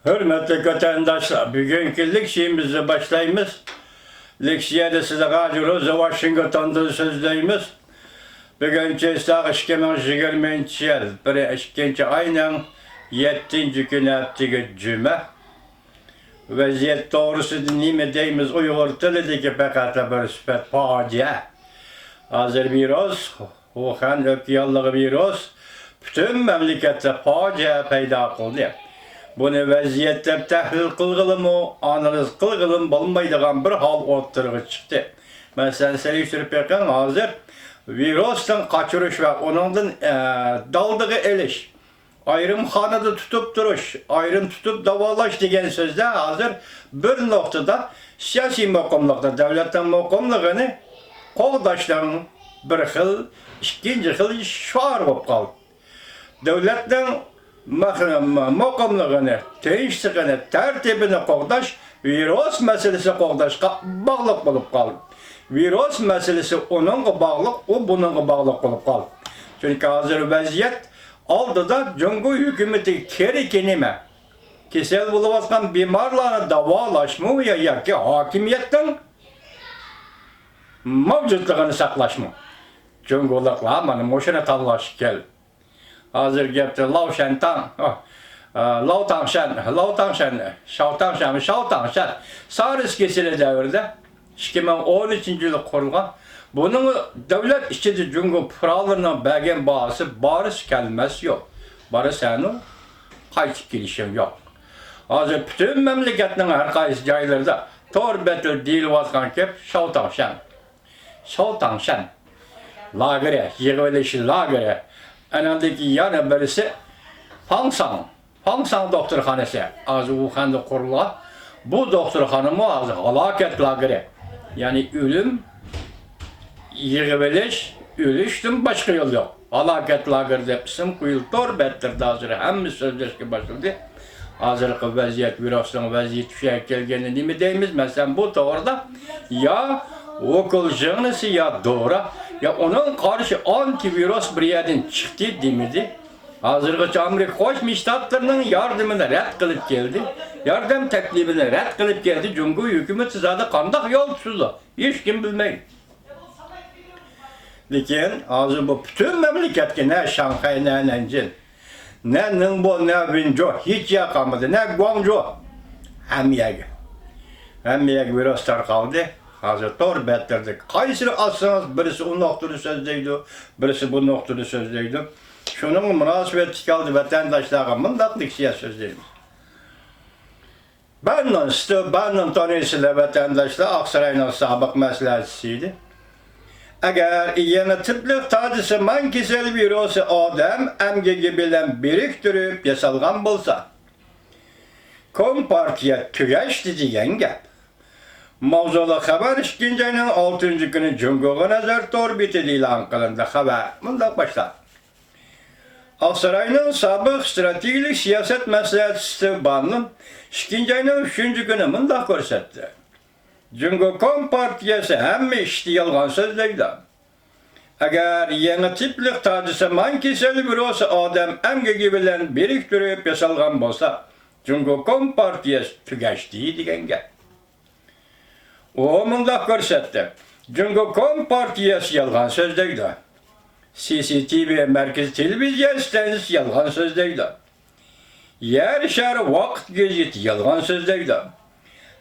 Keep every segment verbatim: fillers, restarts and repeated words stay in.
ھۆرمەتلىك ۋەتەنداشلار، بۈگۈنكى لېكسىيەمىزنى باشلايمىز. لېكسىيەدە سىلەرگە ھازىر روزا ۋاشىنگتوندىن سۆزلەيمىز. بۈگۈن چېساق ئىككى مىڭ يىگىرمىنچى يىل، بىر، ئىككىنچى ئاينىڭ يەتتىنچى كۈنى، ھەپتىگە جۈمە. ۋەزىيەت توغرىسىدا نېمە دەيمىز؟ ئۇيغۇر تىلىدىكى پەقەت بىر سۈپەت پاجىئە. ھازىر ۋىرۇس، ۋۇخەن ئۆپكە ياللۇغى ۋىرۇس پۈتۈن مەملىكەتتە پاجىئە پەيدا قىلدى. بۇنى ۋەزىيەت دەپ تەھلىل قىلغىلىمۇ، ئانالىز قىلغىلىمۇ بولمايدىغان بىر ھال ئوتتۇرىغا چىقتى. مەسىلەن، سېلىشتۇرۇپ بېقىڭ، ھازىر ۋىرۇستىن قاچۇرۇش ۋە ئۇنىڭدىن، ئە، دالدىغا ئېلىش، ئايرىم خانىدا تۇتۇپ تۇرۇش، ئايرىم تۇتۇپ داۋالاش دېگەن سۆزلەر ھازىر بىر نۇقتىدا سىياسىي مۇقىملىقنى، دۆلەتنىڭ مۇقىملىقىنى قوغداشنىڭ بىر خىل، ئىككىنچى خىل شوئارى بولۇپ قالدى. دۆلەتنىڭ مەخ-، مۇقىملىقىنى، تىنچلىقىنى، تەرتىپىنى قوغداش ۋىرۇس مەسىلىسى قوغداشقا باغلىق بولۇپ قالدى. ۋىرۇس مەسىلىسى ئۇنىڭغا باغلىق، ئۇ بۇنىڭغا باغلىق بولۇپ قالدى. چۈنكى ھازىر ۋەزىيەت ئالدىدا جۇڭگو ھۆكۈمىتىگە كېرىكى نېمە؟ كېسەل بولۇۋاتقان بىمارلارنى داۋالاشمۇ يا، ياكى ھاكىمىيەتنىڭ مەۋجۇتلۇقىنى ساقلاشمۇ؟ جۇڭگولۇقلار مانا مۇشۇنى تاللاشقا كەلدى. ھازىر گەپتە لاۋ شەنتاڭ، ئا، لاۋ تاڭشەن، لاۋ تاڭشەن، شاۋ تاڭشەن، شاۋ تاڭشەن. سارس كېسىلى دەۋرىدە ئىككى مىڭ ئون ئۈچىنچى يىلى قۇرۇلغان. بۇنىڭ دۆلەت ئىچىدە جۇڭگو پۇقرالىرىنىڭ بەرگەن باھاسى بارىسى كەلمەس يوق. بارىسەنۇ قايتىپ كېلىشىڭ يوق. ھازىر پۈتۈن مەملىكەتنىڭ ھەر قايسى جايلىرىدا تور بەتتە دېيىلىۋاتقان گەپ شاۋ تاڭشەن. شاۋ تاڭشەن لاگېرى، يىغىۋېلىش لاگېرى. ئەنىڭدىن كېيىن يەنە بىرسى پاڭساڭ، پاڭساڭ دوختۇرخانىسى. ھازىر ۋۇخەندە قۇرۇلغان بۇ دوختۇرخانىمۇ ھازىر ھالاكەت لاگېرى. يەنى ئۆلۈم، يىغىۋېلىش، ئۆلۈشتىن باشقا يول يوق. ھالاكەت لاگېرى دەپ ئىسىم قويۇلۇپ، تور بەتلىرىدە ھازىر ھەممە سۆزلەشكە باشلىدى. ھازىرقى ۋەزىيەت، ۋىرۇسنىڭ ۋەزىيىتى شۇ يەرگە كەلگەندە نېمە دەيمىز؟ مەسىلەن، بۇ توغرىدا يا ئوكۇل ژىڭنىسى، يا دورا، يا ئۇنىڭ قارشى ئانتىۋىرۇس بىر يەردىن چىقتى دېمىدى. ھازىرغىچە ئامېرىكا قوشما شتاتلىرىنىڭ ياردىمىنى رەت قىلىپ كەلدى. ياردەم تەكلىپىنى رەت قىلىپ كەلدى. جۇڭگو ھۆكۈمىتى زادى قانداق يول تۇتىدۇ؟ ھېچكىم بىلمەيدۇ. لېكىن ھازىر بۇ پۈتۈن مەملىكەتكە، نە شاڭخەي، نە نەنجىڭ، نە نىڭبو، نە ۋېنجۇ، ھېچ يەر قالمىدى، نە گۇاڭجۇ. ھەممە يەرگە، ھەممە يەرگە ۋىرۇس تارقالدى. ھازىر تور بەتلىرىدە قايسىنى ئاچسىڭىز، بىرسى ئۇ نۇقتىدا سۆزلەيدۇ، بىرسى بۇ نۇقتىدا سۆزلەيدۇ. شۇنىڭغا مۇناسىۋەتلىك ھالدا ۋەتەنداشلارغا مۇنداق لېكسىيە سۆزلەيمىز. بەننون، ستېۋ بەننون تونۇيسىلەر ۋەتەنداشلار، ئاقساراينىڭ سابىق مەسلىھەتچىسى ئىدى. ئەگەر يېڭى تىپلىق تاجسىمان كېسەل ۋىرۇسى ئادەم ئەمگىكى بىلەن بىرىكتۈرۈپ ياسالغان بولسا، كومپارتىيە تۈگەشتى دېگەن گەپ. ماۋزۇلۇق خەۋەر ئىككىنچى ئاينىڭ ئالتىنچى كۈنى جۇڭگوغا نەزەر تور بېتىدە ئېلان قىلىندى. خەۋەر مۇنداق باشلانغان. ئاقساراينىڭ سابىق ئىستراتېگىيەلىك سىياسەت مەسلىھەتچىسى ستېۋ باننون ئىككىنچى ئاينىڭ ئۈچىنچى كۈنى مۇنداق كۆرسەتتى: جۇڭگو كومپارتىيەسى ھەممە ئىشتا يالغان سۆزلەيدۇ. ئەگەر يېڭى تىپلىق تاجسىمان كېسەل ۋىرۇسى ئادەم ئەمگىكى بىلەن بىرىكتۈرۈپ ياسالغان بولسا، جۇڭگو كومپارتىيەسى تۈگەشتى دېگەن گەپ. ئۇ مۇنداق كۆرسەتتى: جۇڭگو كومپارتىيەسى يالغان سۆزلەيدۇ. سى سى تى ۋى مەركىزىي تېلېۋىزىيە ئىستانسىسى يالغان سۆزلەيدۇ. يەر شارى ۋاقىت گېزىتى يالغان سۆزلەيدۇ.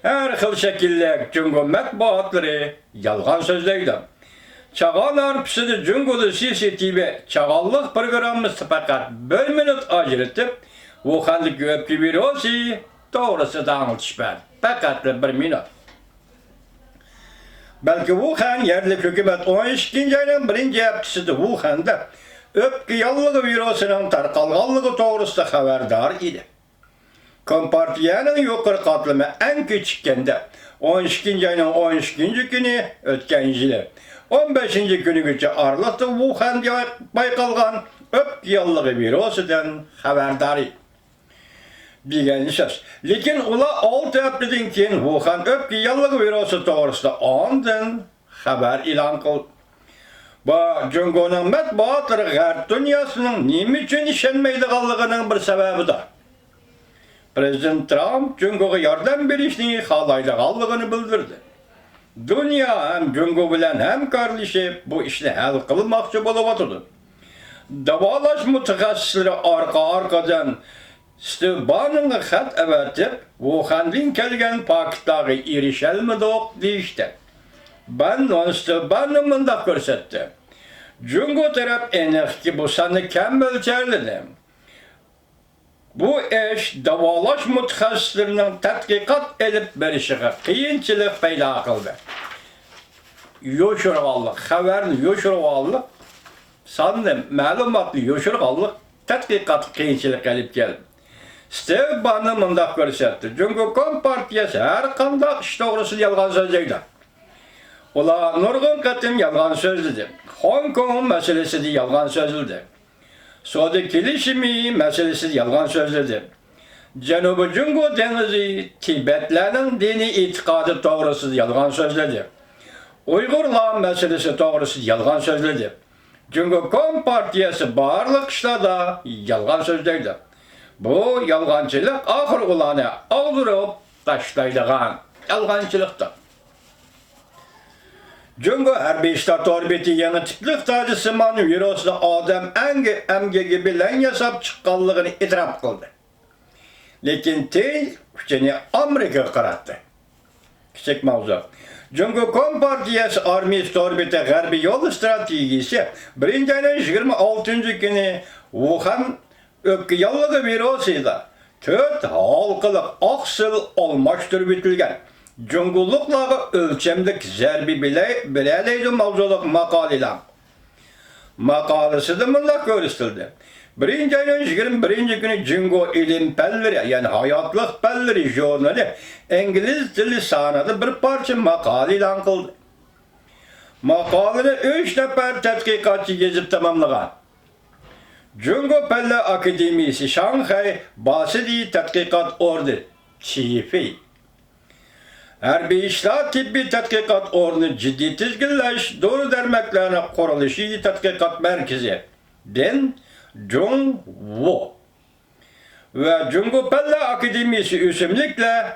ھەر خىل شەكىللىك جۇڭگو مەتبۇئاتلىرى يالغان سۆزلەيدۇ. چاغان ھارپىسىدا جۇڭگودا سى سى تى ۋى چاغانلىق پروگراممىسى پەقەت بىر مىنۇت ئاجرىتىپ، ۋۇخەندىكى ئۆپكە ۋىرۇسى توغرىسىدا ئاڭلىتىش بەردى. پەقەتلا بىر مىنۇت. بەلكى ۋۇخەن يەرلىك ھۆكۈمەت ئون ئىككىنچى ئاينىڭ بىرىنچى ھەپتىسىدە ۋۇخەندە ئۆپكە ياللۇغى ۋىرۇسىنىڭ تارقالغانلىقى توغرىسىدا خەۋەردار ئىدى. كومپارتىيەنىڭ يۇقىرى قاتلىمى ئەڭ كېچىككەندە ئون ئىككىنچى ئاينىڭ ئون ئىككىنچى كۈنى، ئۆتكەن يىلى ئون بەشىنچى كۈنىگىچە ئارىلىقتا ۋۇخەندە بايقالغان ئۆپكە ياللۇغى ۋىرۇسىدىن خەۋەردار ئىدى. دېگەن سۆز. لېكىن ئۇلار ئالتە ھەپتىدىن كېيىن ۋۇخەن ئۆپكە ياللۇغى ۋىرۇسى توغرىسىدا ئاندىن خەۋەر ئېلان قىلدى. بۇ جۇڭگونىڭ مەتبۇئاتلىرى غەرب دۇنياسىنىڭ نېمە ئۈچۈن ئىشەنمەيدىغانلىقىنىڭ بىر سەۋەبىدۇر. پرېزىدېنت ترامپ جۇڭگوغا ياردەم بېرىشنى خالايدىغانلىقىنى بىلدۈردى. دۇنيا ھەم جۇڭگو بىلەن ھەمكارلىشىپ، بۇ ئىشنى ھەل قىلماقچى بولۇۋاتىدۇ. داۋالاش مۇتەخەسسىسلىرى ئارقا-ئارقىدىن ستېۋ باننونغا خەت ئەۋەتىپ، ۋۇخەندىن كەلگەن پاكىتلارغا ئېرىشەلمىدۇق، دېيىشتى. باننون، ستېۋ باننون مۇنداق كۆرسەتتى: جۇڭگو تەرەپ ئېنىقكى بۇ ساننى كەم مۆلچەرلىدى. بۇ ئىش داۋالاش مۇتەخەسسىسلىرىنىڭ تەتقىقات ئېلىپ بېرىشىغا قىيىنچىلىق پەيدا قىلدى. يوشۇرغانلىق، خەۋەرنى يوشۇرغانلىق ساننى، مەلۇماتنى يوشۇرغانلىق تەتقىقاتقا قىيىنچىلىق ئېلىپ كەلدى. ستېۋ باننون مۇنداق كۆرسەتتى: جۇڭگو كومپارتىيەسى ھەر قانداق ئىش توغرىسىدا يالغان سۆزلەيدۇ. ئۇلار نۇرغۇن قېتىم يالغان سۆزلىدى. خوڭكوڭ مەسىلىسىدە يالغان سۆزلىدى. سودا كېلىشىمى مەسىلىسىدە يالغان سۆزلىدى. جەنۇبىي جۇڭگو دېڭىزى، تىبەتلەرنىڭ دىنىي ئېتىقادى توغرىسىدا يالغان سۆزلىدى. ئۇيغۇرلار مەسىلىسى توغرىسىدا يالغان سۆزلىدى. جۇڭگو كومپارتىيەسى بارلىق ئىشلاردا يالغان سۆزلەيدۇ. بۇ يالغانچىلىق ئاخىرى ئۇلارنى ئاغدۇرۇپ تاشلايدىغان يالغانچىلىقتۇر. جۇڭگو ھەربىي ئىشلار تور بېتى يېڭى تىپلىق تاجسىمان ۋىرۇسنى ئادەم ئەڭگى-، ئەمگىكى بىلەن ياساپ چىققانلىقىنى ئېتىراپ قىلدى. لېكىن تىل ئۇچىنى ئامېرىكىغا قاراتتى. كىچىك ماۋزۇ. جۇڭگو كومپارتىيەسى ئارمىيىسى تور بېتى غەربىي يول ئىستراتېگىيىسى بىرىنچى ئاينىڭ يىگىرمە ئالتىنچى كۈنى ۋۇخەن ئۆپكە ياللۇغى ۋىرۇسىدا تۆت ھالقىلىق ئاق سىل ئالماشتۇرۇۋېتىلگەن. جۇڭگولۇقلارغا ئۆلچەملىك زەربە بېلە-، بېرەلەيدۇ ماۋزۇلۇق ماقالە ئېلان. ماقالىسىدە مۇنداق كۆرسىتىلدى: بىرىنچى ئاينىڭ يىگىرمە بىرىنچى كۈنى جۇڭگو ئىلىم پەنلىرى، يەنى ھاياتلىق پەنلىرى ژۇرنىلى ئىنگلىز تىلى سانىدا بىر پارچە ماقالە ئېلان قىلدى. ماقالىنى ئۈچ نەپەر تەتقىقاتچى يېزىپ تاماملىغان. جۇڭگو پەنلەر ئاكادېمىيىسى شاڭخەي باسىدى تەتقىقات ئورنى، چىفېي. ھەربىي ئىشلار تېببىي تەتقىقات ئورنى جىددىي تىزگىنلەش دورا-دەرمەكلەرنىڭ قۇرۇلۇشى تەتقىقات مەركىزى، دېن جۇڭۋۇ ۋە جۇڭگو پەنلەر ئاكادېمىيىسى ئۆسۈملۈكلەر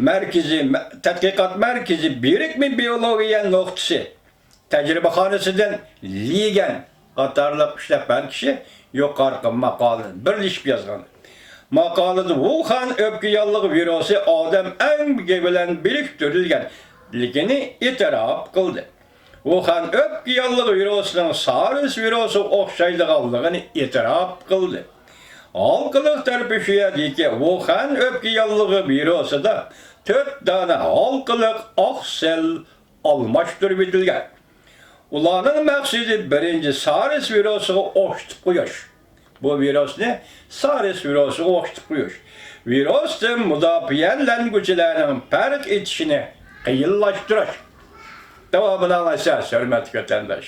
مەركىزى، مە-، تەتقىقات مەركىزى بىرىكمە بىئولوگىيە نۇقتىسى، تەجرىبىخانىسىدىن لىگەن قاتارلىق ئۈچ نەپەر كىشى يۇقىرىقى ماقالىنى بىرلىشىپ يازغان. ماقالىدە ۋۇخەن ئۆپكە ياللۇغى ۋىرۇسى ئادەم ئەمگىكى بىلەن بىرىكتۈرۈلگەنلىكىنى ئېتىراپ قىلدى. ۋۇخەن ئۆپكە ياللۇغى ۋىرۇسىنىڭ سارس ۋىرۇسىغا ئوخشايدىغانلىقىنى ئېتىراپ قىلدى. ھالقىلىق تەرىپى شۇ يەردىكى، ۋۇخەن ئۆپكە ياللۇغى ۋىرۇسىدا تۆت دانە ھالقىلىق ئاق سىل ئالماشتۇرۇۋېتىلگەن. ئۇلارنىڭ مەقسىتى بىرىنچى سارس ۋىرۇسىغا ئوخشىتىپ قويۇش. بۇ ۋىرۇسنى سارس ۋىرۇسىغا ئوخشىتىپ قويۇش. ۋىرۇستىن مۇداپىئەلەنگۈچىلەرنىڭ پەرق ئېتىشىنى قىيىنلاشتۇرۇش. داۋامىنى ئاڭلايسىز، ھۆرمەتلىك ۋەتەنداش.